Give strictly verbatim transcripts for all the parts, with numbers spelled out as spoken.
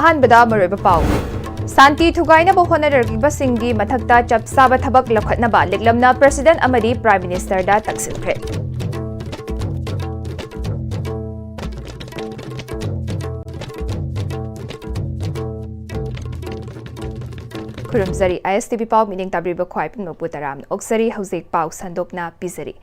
ꯑꯍꯥꯟꯕꯗ ꯃꯔꯨꯑꯣꯏꯕ ꯄꯥꯎ꯫ ꯁꯥꯟꯇꯤ ꯊꯨꯒꯥꯏꯅꯕ ꯍꯣꯠꯅꯔꯛꯂꯤꯕꯁꯤꯡꯒꯤ ꯃꯊꯛꯇ ꯆꯞ ꯆꯥꯕ ꯊꯕꯛ ꯂꯧꯈꯠꯅꯕ ꯂꯤꯛꯂꯝꯅ President ꯑꯃꯗꯤ Prime Ministerꯗ ꯇꯛꯁꯤꯟꯈ꯭ꯔꯦ꯫ ꯈꯨꯔꯨꯝꯖꯔꯤ꯫ ISTV ꯄꯥꯎ ꯃꯤꯠꯌꯦꯡ ꯇꯥꯕꯤꯔꯤꯕ ꯈ꯭ꯋꯥꯏ ꯄꯨꯝꯅꯃꯛꯄꯨ ꯇꯔꯥꯝꯅ ꯑꯣꯛꯆꯔꯤ꯫ ꯍꯧꯖꯤꯛ ꯄꯥꯎ ꯁꯟꯗꯣꯛꯅ ꯄꯤꯖꯔꯤ꯫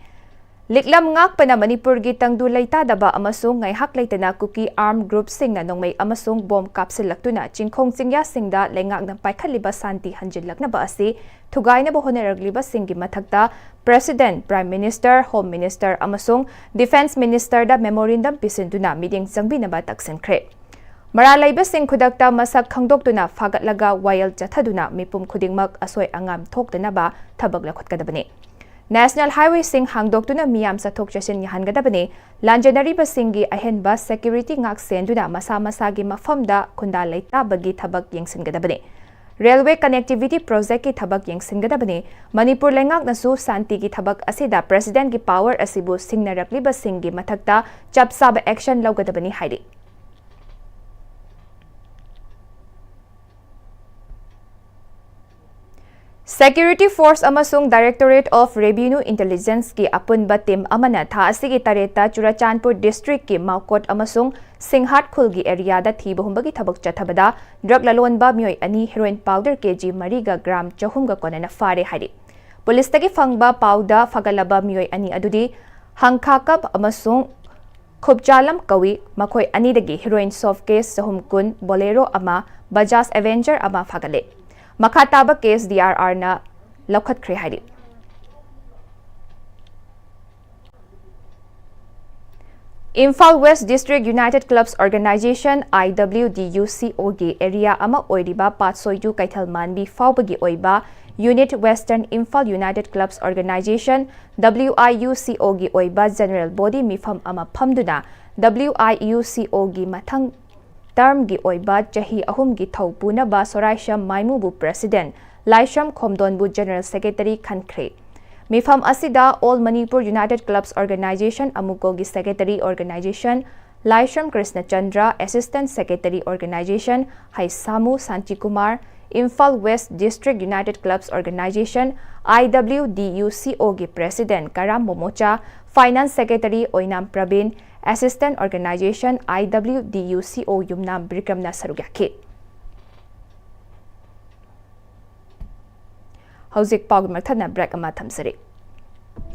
ꯂꯤꯛꯂꯝ ꯉꯥꯛꯄꯅ ꯃꯅꯤꯄꯨꯔꯒꯤ ꯇꯪꯗꯨ ꯂꯩꯇꯥꯗꯕ ꯑꯃꯁꯨꯡ ꯉꯥꯏꯍꯥꯛ ꯂꯩꯇꯅ ꯀꯨꯀꯤ armed groupꯁꯤꯡꯅ ꯅꯣꯡꯃꯩ ꯑꯃꯁꯨꯡ ꯕꯣꯝ ꯀꯥꯞꯁꯤꯜꯂꯛꯇꯨꯅ ꯆꯤꯡꯈꯣꯡ ꯆꯤꯡꯌꯥꯁꯤꯡꯗ ꯂꯩꯉꯥꯛꯅ ꯄꯥꯏꯈꯠꯂꯤꯕ ꯁꯥꯟꯇꯤ ꯍꯟꯖꯤꯜꯂꯛꯅꯕ ꯑꯁꯤ ꯊꯨꯒꯥꯏꯅꯕ ꯍꯣꯠꯅꯔꯛꯂꯤꯕꯁꯤꯡꯒꯤ ꯃꯊꯛꯇ President, Prime Minister, Home Minister ꯑꯃꯁꯨꯡ Defence Ministerꯗ memorandum ꯄꯤꯁꯤꯟꯗꯨꯅ ꯃꯤꯠꯌꯦꯡ ꯆꯪꯕꯤꯅꯕ ꯇꯛꯁꯤꯟꯈ꯭ꯔꯦ꯫ ꯃꯔꯥꯜ ꯂꯩꯕꯁꯤꯡ ꯈꯨꯗꯛꯇ ꯃꯁꯛ ꯈꯪꯗꯣꯛꯇꯨꯅ ꯐꯥꯒꯠꯂꯒ ꯋꯥꯌꯦꯜ ꯆꯠꯊꯗꯨꯅ ꯃꯤꯄꯨꯝ ꯈꯨꯗꯤꯡꯃꯛ ꯑꯁꯣꯏ ꯑꯉꯥꯝ ꯊꯣꯛꯇꯅꯕ ꯊꯕꯛ ꯂꯧꯈꯠꯀꯗꯕꯅꯤ꯫ National highwayꯁꯤꯡ ꯍꯥꯡꯗꯣꯛꯇꯨꯅ ꯃꯤꯌꯥꯝ ꯆꯠꯊꯣꯛ ꯆꯠꯁꯤꯟ ꯌꯥꯍꯟꯒꯗꯕꯅꯤ꯫ ꯂꯥꯟꯖꯦꯟꯅꯔꯤꯕꯁꯤꯡꯒꯤ ꯑꯍꯦꯟꯕ security ꯉꯥꯛ ꯁꯦꯟꯗꯨꯅ ꯃꯁꯥ ꯃꯁꯥꯒꯤ ꯃꯐꯝꯗ ꯈꯨꯟꯗꯥ ꯂꯩꯇꯥꯕꯒꯤ ꯊꯕꯛ ꯌꯦꯡꯁꯤꯟꯒꯗꯕꯅꯤ꯫ Railway connectivity projectꯀꯤ ꯊꯕꯛ ꯌꯦꯡꯁꯤꯟꯒꯗꯕꯅꯤ꯫ ꯃꯅꯤꯄꯨꯔ ꯂꯩꯉꯥꯛꯅꯁꯨ ꯁꯥꯟꯇꯤꯒꯤ ꯊꯕꯛ ꯑꯁꯤꯗ Presidentꯀꯤ power ꯑꯁꯤꯕꯨ ꯁꯤꯡꯅꯔꯛꯂꯤꯕꯁꯤꯡꯒꯤ ꯃꯊꯛꯇ ꯆꯞ ꯆꯥꯕ action ꯂꯧꯒꯗꯕꯅꯤ ꯍꯥꯏꯔꯤ꯫ Security Force ꯑꯃꯁꯨꯡ Directorate of Revenue Intelligenceꯀꯤ ꯑꯄꯨꯟꯕ team ꯑꯃꯅ ꯊꯥ ꯑꯁꯤꯒꯤ ꯇꯔꯦꯠꯇ ꯆꯨꯔꯆꯥꯟꯄꯨꯔ districtꯀꯤ ꯃꯥꯎꯀꯣꯠ ꯑꯃꯁꯨꯡ ꯁꯤꯡꯍꯥꯠ ꯈꯨꯜꯒꯤ areaꯗ ꯊꯤꯕ ꯍꯨꯝꯕꯒꯤ ꯊꯕꯛ ꯆꯠꯊꯕꯗ drug ꯂꯂꯣꯟꯕ ꯃꯤꯑꯣꯏ ꯑꯅꯤ heroin powder KG ꯃꯔꯤꯒ gram ꯆꯍꯨꯝꯒ ꯀꯣꯟꯅꯅ ꯐꯥꯔꯦ ꯍꯥꯏꯔꯤ꯫ ꯄꯨꯂꯤꯁꯇꯒꯤ ꯐꯪꯕ ꯄꯥꯎꯗ ꯐꯒꯠꯂꯕ ꯃꯤꯑꯣꯏ ꯑꯅꯤ ꯑꯗꯨꯗꯤ ꯍꯪꯈꯥꯀꯞ ꯑꯃꯁꯨꯡ ꯈꯨꯞꯆꯥꯂꯝ ꯀꯧꯏ꯫ ꯃꯈꯣꯏ ꯑꯅꯤꯗꯒꯤ heroin soft case ꯆꯍꯨꯝ ꯀꯨꯟ, Bolero ꯑꯃ, Bajaj Avenger ꯑꯃ ꯐꯥꯒꯠꯂꯦ꯫ ꯃꯈꯥ ꯇꯥꯕ case DRRꯅ ꯂꯧꯈꯠꯈ꯭ꯔꯦ ꯍꯥꯏꯔꯤ꯫ Imphal West District United Clubs Organisation, IWDUCOꯒꯤ area ꯑꯃ ꯑꯣꯏꯔꯤꯕ ꯄꯥꯠꯁꯣꯏꯗꯨ ꯀꯩꯊꯦꯜ ꯃꯥꯟꯕꯤ ꯐꯥꯎꯕꯒꯤ ꯑꯣꯏꯕ unit Western Imphal United Clubs Organisation, WIUCOꯒꯤ ꯑꯣꯏꯕ general body ꯃꯤꯐꯝ ꯑꯃ ꯐꯝꯗꯨꯅ WIUCOꯒꯤ ꯃꯊꯪ termꯒꯤ ꯑꯣꯏꯕ ꯆꯍꯤ ꯑꯍꯨꯝꯒꯤ ꯊꯧ ꯄꯨꯅꯕ ꯁꯣꯔꯥꯏꯁꯝ ꯃꯥꯏꯃꯨꯕꯨ President, ꯂꯥꯏꯁ꯭ꯔꯝ ꯈꯣꯝꯗꯣꯟꯕꯨ General Secretary ꯈꯟꯈ꯭ꯔꯦ꯫ ꯃꯤꯐꯝ ꯑꯁꯤꯗ All Manipur United Clubs Organisation, ꯑꯃꯨꯀꯣꯒꯤ Secretary Organisation, Laishram Krishna Chandra, Assistant Secretary Organization, Haisamu Santi Kumar, Imphal West District United Clubs Organization, I W D U C O ꯒꯤ President Karam ꯃꯣꯃꯣꯆꯥ, Finance Secretary Oinam Praveen, Assistant Organization, I W D U C O ꯌꯨꯝꯅꯥꯝ ꯕꯤꯀ꯭ꯔꯝꯅ ꯁꯔꯨꯛ ꯌꯥꯈꯤ꯫ ꯍꯧꯖꯤꯛ ꯄꯥꯎꯒꯤ ꯃꯊꯛꯅ break ꯑꯃ ꯊꯝꯖꯔꯤ꯫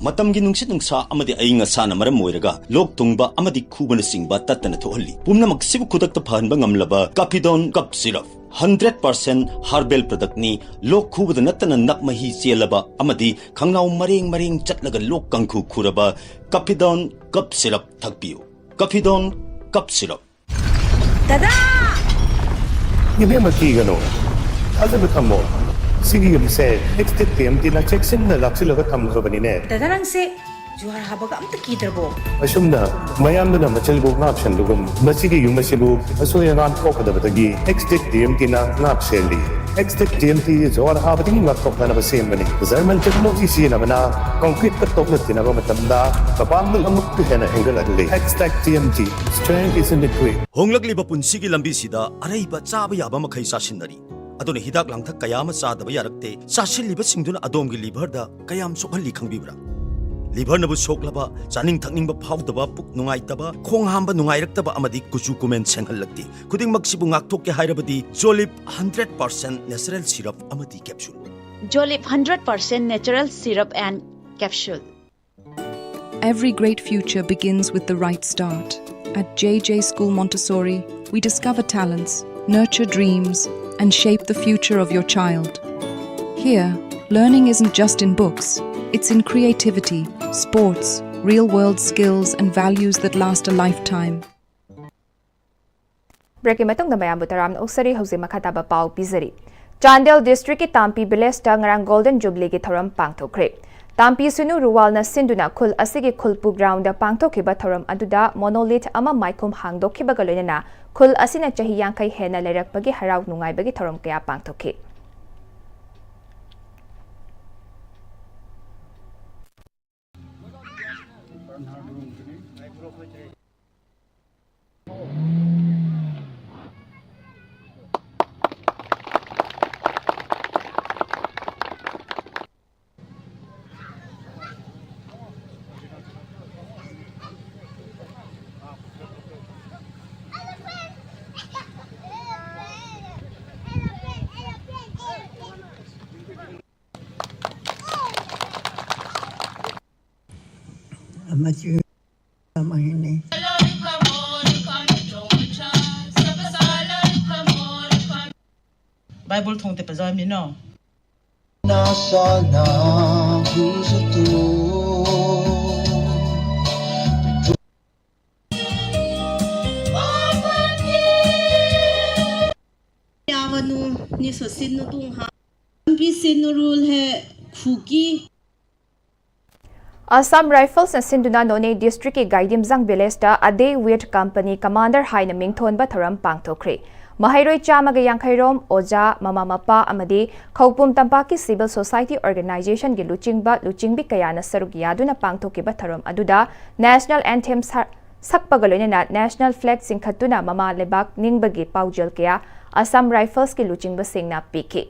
ꯃꯇꯝꯒꯤ ꯅꯨꯡꯁꯤꯠ ꯅꯨꯡꯁꯥ ꯑꯃꯗꯤ ꯑꯏꯪ ꯑꯁꯥꯅ ꯃꯔꯝ ꯑꯣꯏꯔꯒ ꯂꯣꯛ ꯊꯨꯡꯕ ꯑꯃꯗꯤ ꯈꯨꯕꯅꯆꯤꯡꯕ ꯇꯠꯇꯅ ꯊꯣꯛꯍꯜꯂꯤ꯫ ꯄꯨꯝꯅꯃꯛꯁꯤꯕꯨ ꯈꯨꯗꯛꯇ ꯐꯍꯟꯕ ꯉꯝꯂꯕ Capidone Cough Syrup, hundred percent herbal product ꯅꯤ꯫ ꯂꯣꯛ ꯈꯨꯕꯗ ꯅꯠꯇꯅ ꯅꯞ ꯃꯍꯤ ꯆꯦꯜꯂꯕ ꯑꯃꯗꯤ ꯈꯪꯅꯥꯎ ꯃꯔꯦꯡ ꯃꯔꯦꯡ ꯆꯠꯂꯒ ꯂꯣꯛ ꯀꯥꯡꯈꯨ ꯈꯨꯔꯕ Capidone Cough Syrup ꯊꯛꯄꯤꯌꯨ꯫ Capidone Cough Syrup꯫ ꯗꯗꯥ! ꯏꯕꯦꯝꯃ, ꯀꯤꯒꯅꯨ꯫ ꯊꯥꯖꯕ ꯊꯝꯃꯣ꯫ ꯁꯤꯒꯤ ꯌꯨꯝꯁꯦ Extech T M T ꯅ ꯆꯦꯛꯁꯤꯟꯅ ꯂꯥꯛꯁꯤꯜꯂꯒ ꯊꯝꯈ꯭ꯔꯕꯅꯤꯅꯦ꯫ ꯗꯗꯥ, ꯅꯪꯁꯦ ꯖꯨꯍꯥꯔ ꯍꯥꯕꯒ ꯑꯝꯇ ꯀꯤꯗ꯭ꯔꯕꯣ? ꯑꯁꯨꯝꯅ ꯃꯌꯥꯝꯗꯨꯅ ꯃꯆꯤꯜꯕꯨ ꯉꯥꯛꯁꯟꯕꯒꯨꯝ, ꯃꯁꯤꯒꯤ ꯌꯨꯝ ꯑꯁꯤꯕꯨ ꯑꯁꯣꯏ ꯑꯉꯥꯝ ꯊꯣꯛꯀꯗꯕꯗꯒꯤ Extech T M T ꯅ ꯉꯥꯛ ꯁꯦꯜꯂꯤ꯫ Extech T M T ꯖꯨꯍꯥꯔ ꯍꯥꯕꯗꯒꯤ ꯉꯥꯛꯊꯣꯛꯅꯅꯕ ꯁꯦꯝꯕꯅꯤ꯫ German technology ꯁꯤꯖꯤꯟꯅꯕꯅ concrete ꯀ ꯇꯣꯛꯅ ꯊꯤꯅꯕ ꯃꯇꯝꯗ ꯃꯄꯥꯡꯒꯜ ꯑꯃꯨꯛꯀ ꯍꯦꯟꯅ ꯍꯦꯟꯒꯠꯍꯜꯂꯤ꯫ Extech T M T, strength is in the grit. ꯍꯣꯡꯂꯛꯂꯤꯕ ꯄꯨꯟꯁꯤꯒꯤ ꯂꯝꯕꯤꯁꯤꯗ ꯑꯔꯩꯕ ꯆꯥꯕ ꯌꯥꯕ ꯃꯈꯩ ꯆꯥꯁꯤꯟꯅꯔꯤ꯫ ꯑꯗꯨꯅ ꯍꯤꯗꯥꯛ ꯂꯥꯡꯊꯛ ꯀꯌꯥ ꯑꯃ ꯆꯥꯗꯕ ꯌꯥꯔꯛꯇꯦ꯫ ꯆꯥꯁꯤꯜꯂꯤꯕꯁꯤꯡꯗꯨꯅ ꯑꯗꯣꯝꯒꯤ liver ꯗ ꯀꯌꯥꯝ ꯁꯣꯛꯍꯜꯂꯤ ꯈꯪꯕꯤꯕ꯭ꯔꯥ? Liver ꯅꯕꯨ ꯁꯣꯛꯂꯕ, ꯆꯥꯅꯤꯡ ꯊꯛꯅꯤꯡꯕ ꯐꯥꯎꯗꯕ, ꯄꯨꯛ ꯅꯨꯡꯉꯥꯏꯇꯕ, ꯈꯣꯡ ꯍꯥꯝꯕ ꯅꯨꯡꯉꯥꯏꯔꯛꯇꯕ ꯑꯃꯗꯤ ꯀꯨꯆꯨ ꯀꯨꯃꯦꯟ ꯁꯦꯡꯍꯜꯂꯛꯇꯦ꯫ ꯈꯨꯗꯤꯡꯃꯛꯁꯤꯕꯨ ꯉꯥꯛꯊꯣꯛꯀꯦ ꯍꯥꯏꯔꯕꯗꯤ Jolib hundred percent natural syrup ꯑꯃꯗꯤ capsule꯫ Jolib hundred percent natural syrup and capsule. Every great future begins with the right start. At J J School Montessori, we discover talents, nurture dreams, and shape the future of your child. Here, learning isn't just in books, it's in creativity, sports, real world skills, and values that last a lifetime. Break ꯀꯤ ꯃꯇꯨꯡꯗ ꯃꯌꯥꯝꯕꯨ ꯇꯔꯥꯝꯅ ꯑꯣꯛꯆꯔꯤ꯫ ꯍꯧꯖꯤꯛ ꯃꯈꯥ ꯇꯥꯕ ꯄꯥꯎ ꯄꯤꯖꯔꯤ꯫ Chandel district ꯀꯤ ꯇꯥꯝꯄꯤ village ꯇ ꯉꯔꯥꯡ Golden Jubilee ꯒꯤ ꯊꯧꯔꯝ ꯄꯥꯡꯊꯣꯛꯈ꯭ꯔꯦ꯫ ꯇꯥꯝꯄꯤ ꯁꯨꯅꯨ ꯔꯨꯋꯥꯜꯅ ꯁꯤꯟꯗꯨꯅ ꯈꯨꯜ ꯑꯁꯤꯒꯤ ꯈꯨꯜꯄꯨ ground ꯗ ꯄꯥꯡꯊꯣꯛꯈꯤꯕ ꯊꯧꯔꯝ ꯑꯗꯨꯗ monolith ꯑꯃ ꯃꯥꯏꯈꯨꯝ ꯍꯥꯡꯗꯣꯛꯈꯤꯕꯒ ꯂꯣꯏꯅꯅ ꯈꯨꯜ ꯑꯁꯤꯅ ꯆꯍꯤ ꯌꯥꯡꯈꯩ ꯍꯦꯟꯅ ꯂꯩꯔꯛꯄꯒꯤ ꯍꯔꯥꯎ ꯅꯨꯡꯉꯥꯏꯕꯒꯤ ꯊꯧꯔꯝ ꯀꯌꯥ ꯄꯥꯡꯊꯣꯛꯈꯤ꯫ ꯑꯃꯁꯨ ꯀꯃꯥꯏꯅ? Bible thong te pazam ni no. Yavanu ni so sin nu tung ha. Pi sin nu rul he khuki. Assam Riflesꯅ ꯁꯤꯟꯗꯨꯅ ꯅꯣꯅꯦ districtꯀꯤ ꯒꯥꯏꯗꯤꯝꯖꯥꯡ villageꯇ A Day with Company Commander ꯍꯥꯏꯅ ꯃꯤꯡꯊꯣꯟꯕ ꯊꯧꯔꯝ ꯄꯥꯡꯊꯣꯛꯈ꯭ꯔꯦ꯫ ꯃꯍꯩꯔꯣꯏ ꯆꯥꯝꯃꯒ ꯌꯥꯡꯈꯩ ꯔꯣꯝ, ꯑꯣꯖꯥ, ꯃꯃꯥ ꯃꯄꯥ ꯑꯃꯗꯤ ꯈꯧꯄꯨꯝ ꯇꯝꯄꯥꯛꯀꯤ civil society organizationꯒꯤ ꯂꯨꯆꯤꯡꯕ, ꯂꯨꯆꯤꯡꯕꯤ ꯀꯌꯥꯅ ꯁꯔꯨꯛ ꯌꯥꯗꯨꯅ ꯄꯥꯡꯊꯣꯛꯈꯤꯕ ꯊꯧꯔꯝ ꯑꯗꯨꯗ national anthem ꯁꯥ-, ꯁꯛꯄꯒ ꯂꯣꯏꯅꯅ national flag ꯆꯤꯡꯈꯠꯇꯨꯅ ꯃꯃꯥ ꯂꯩꯕꯥꯛ ꯅꯤꯡꯕꯒꯤ ꯄꯥꯎꯖꯦꯜ ꯀꯌꯥ Assam Riflesꯀꯤ ꯂꯨꯆꯤꯡꯕꯁꯤꯡꯅ ꯄꯤꯈꯤ꯫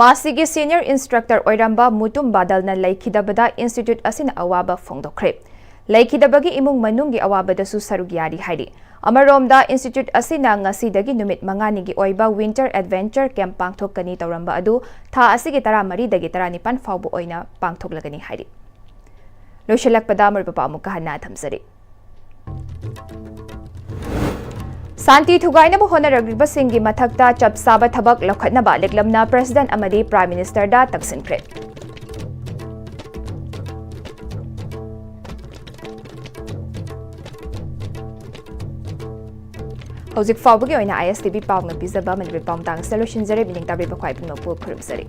ꯃꯥꯁꯤꯒꯤ senior instructor ꯑꯣꯏꯔꯝꯕ ꯃꯨꯇꯨꯝ ꯕꯥꯗꯜꯅ ꯂꯩꯈꯤꯗꯕꯗ institute ꯑꯁꯤꯅ ꯑꯋꯥꯕ ꯐꯣꯡꯗꯣꯛꯈ꯭ꯔꯦ꯫ ꯂꯩꯈꯤꯗꯕꯒꯤ ꯏꯃꯨꯡ ꯃꯅꯨꯡꯒꯤ ꯑꯋꯥꯕꯗꯁꯨ ꯁꯔꯨꯛ ꯌꯥꯔꯤ ꯍꯥꯏꯔꯤ꯫ ꯑꯃꯔꯣꯝꯗ, institute ꯑꯁꯤꯅ ꯉꯁꯤꯗꯒꯤ ꯅꯨꯃꯤꯠ ꯃꯉꯥꯅꯤꯒꯤ ꯑꯣꯏꯕ winter adventure camp ꯄꯥꯡꯊꯣꯛꯀꯅꯤ ꯇꯧꯔꯝꯕ ꯑꯗꯨ ꯊꯥ ꯑꯁꯤꯒꯤ ꯇꯔꯥꯃꯔꯤꯗꯒꯤ ꯇꯔꯥꯅꯤꯄꯥꯟ ꯐꯥꯎꯕ ꯑꯣꯏꯅ ꯄꯥꯡꯊꯣꯛꯂꯒꯅꯤ ꯍꯥꯏꯔꯤ꯫ ꯂꯣꯏꯁꯤꯜꯂꯛꯄꯗ ꯃꯔꯨꯞ ꯄꯥꯎ ꯑꯃꯨꯛꯀ ꯍꯟꯅ ꯊꯝꯖꯔꯤ꯫ ꯁꯥꯟꯇꯤ ꯊꯨꯒꯥꯏꯅꯕ ꯍꯣꯠꯅꯔꯛꯂꯤꯕꯁꯤꯡꯒꯤ ꯃꯊꯛꯇ ꯆꯞ ꯆꯥꯕ ꯊꯕꯛ ꯂꯧꯈꯠꯅꯕ ꯂꯤꯛꯂꯝꯅ President ꯑꯃꯗꯤ Prime Ministerꯗ ꯇꯛꯁꯤꯟꯈ꯭ꯔꯦ꯫ ꯍꯧꯖꯤꯛ ꯐꯥꯎꯕꯒꯤ ꯑꯣꯏꯅ ISTV ꯄꯥꯎꯅ ꯄꯤꯖꯕ ꯃꯅꯤꯄꯨꯔꯤ ꯄꯥꯎ ꯃꯇꯥꯡꯁꯤꯗ ꯂꯣꯏꯁꯤꯟꯖꯔꯦ꯫ ꯃꯤꯅꯤꯡ ꯇꯥꯕꯤꯕ ꯈ꯭ꯋꯥꯏ ꯄꯨꯝꯅꯃꯛꯄꯨ ꯈꯨꯔꯨꯝꯖꯔꯤ꯫